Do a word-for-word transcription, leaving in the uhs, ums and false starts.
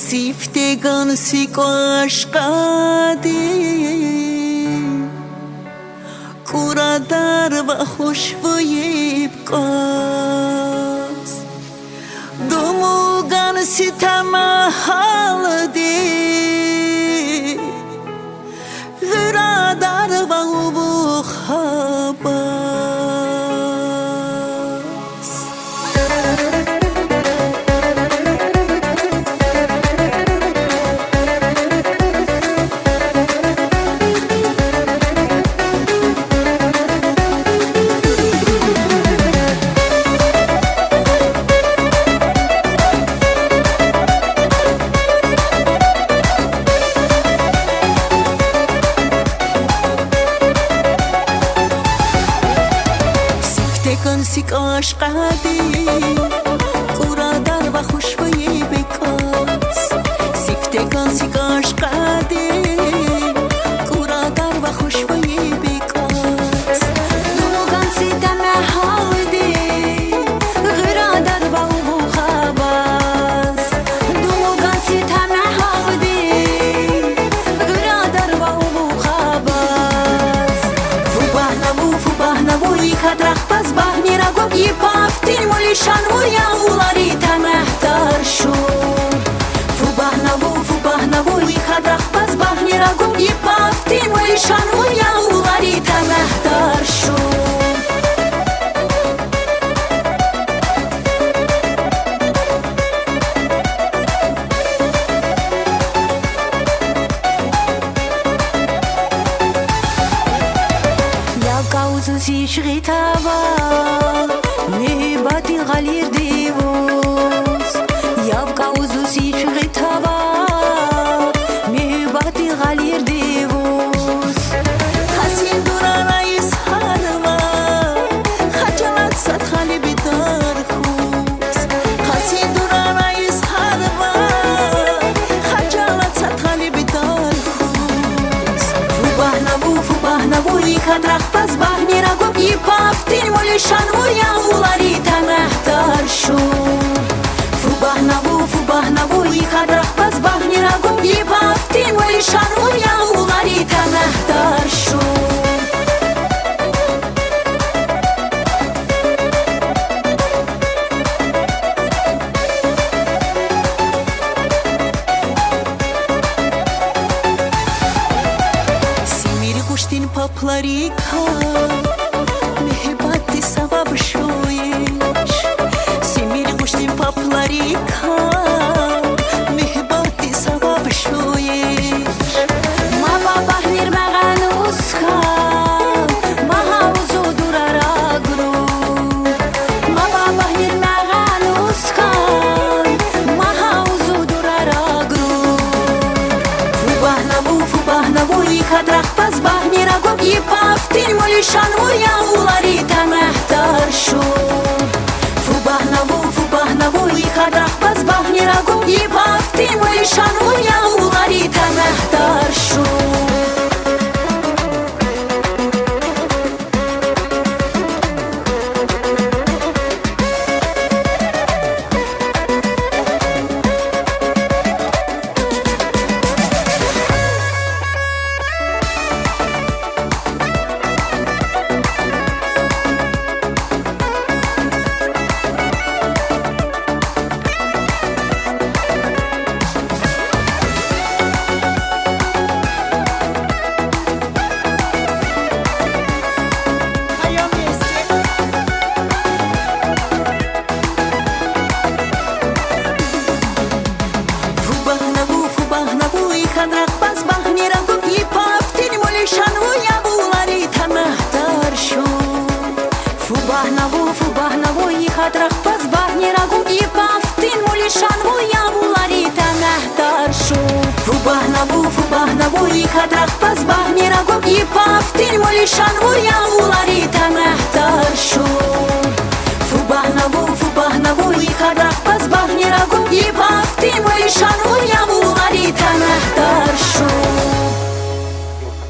Siftəqan si koşkədi, Qurə dərvə xoşvıy bıkos. Dumığan si təmə haldi, Ğırə dərvə uvıx həbas. Siftəqan si koşkədi, Qurə dərvə xoşvıy bıkos. Siftəqan si koşkədi, Qurə dərvə xoşvıy bıkos. Dumığan si təmə haldi, Ğırə dərvə uvıx həbas. Dumığan si təmə haldi, Ğırə dərvə uvıx həbas. Fubəhnavu, fubəhnavu, i xətrəxpəs bəhnirəqo, i pəvtin mıli şanvuyə uləri təməhdar şu. Fubəhnavu, fubəhnavu, i xətrəxpəs bəhnirəqo, i pəvtin mıli şanvuyə uləri təməhdar şu. Yavkə uzus işıği təvə, muhəbbəti ğəlir divus. Yavkə uzus işıği təvə, muhəbbəti ğəlir divus. Xəsin durə rəis hərmə, xəcolət səd ğəlibi dərxus. Xəsin durə rəis hərmə, xəcolət səd ğəlibi dərxus. Fubəhnavu, fubəhnavu, i xətrəxpəs bəhnirəqo, i pəvtin mıli şanvuyə uləri təməhdar şu. Fubəhnavu, fubəhnavu, i xətrəxpəs bəhnirəqo, i pəvtin mıli şanvuyə uləri təməhdar şu. Simir ğuştin pəplarikə, muhəbbəti səbəb şoyiş. Simir ğuştin pəplarikə, muhəbbəti səbəb şoyiş. Mə bə bəhnir məğən us kən, mə həvuzu durə rəqru. Mə bə bəhnir məğən us kən, mə həvuzu durə rəqru. Fubəhnavu, fubəhnavu, i xətrəxpəs bəhnirəqo, i pəvtin mıli şanvuyə uləri təməhdar şu. Fubəhnavu, fubəhnavu, i xətrəxpəs bəhnirəqo, i pəvtin mıli şanvuyə uləri təməhdar şu. Fubəhnavu, fubəhnavu, i xətrəxpəs bəhnirəqo, i pəvtin mıli şanvuyə uləri təməhdar şu. Fubəhnavu, fubəhnavu, i xətrəxpəs bəhnirəqo, i pəvtin mıli şanvuyə uləri təməhdar şu. Fubəhnavu, fubəhnavu, i xətrəxpəs bəhnirəqo, i pəvtin mıli şanvuyə uləri təməhdar şu. Fubəhnavu, fubəhnavu, i xətrəxpəs bəhnirəqo, i pəvtin mıli şanvuyə uləri təməhdar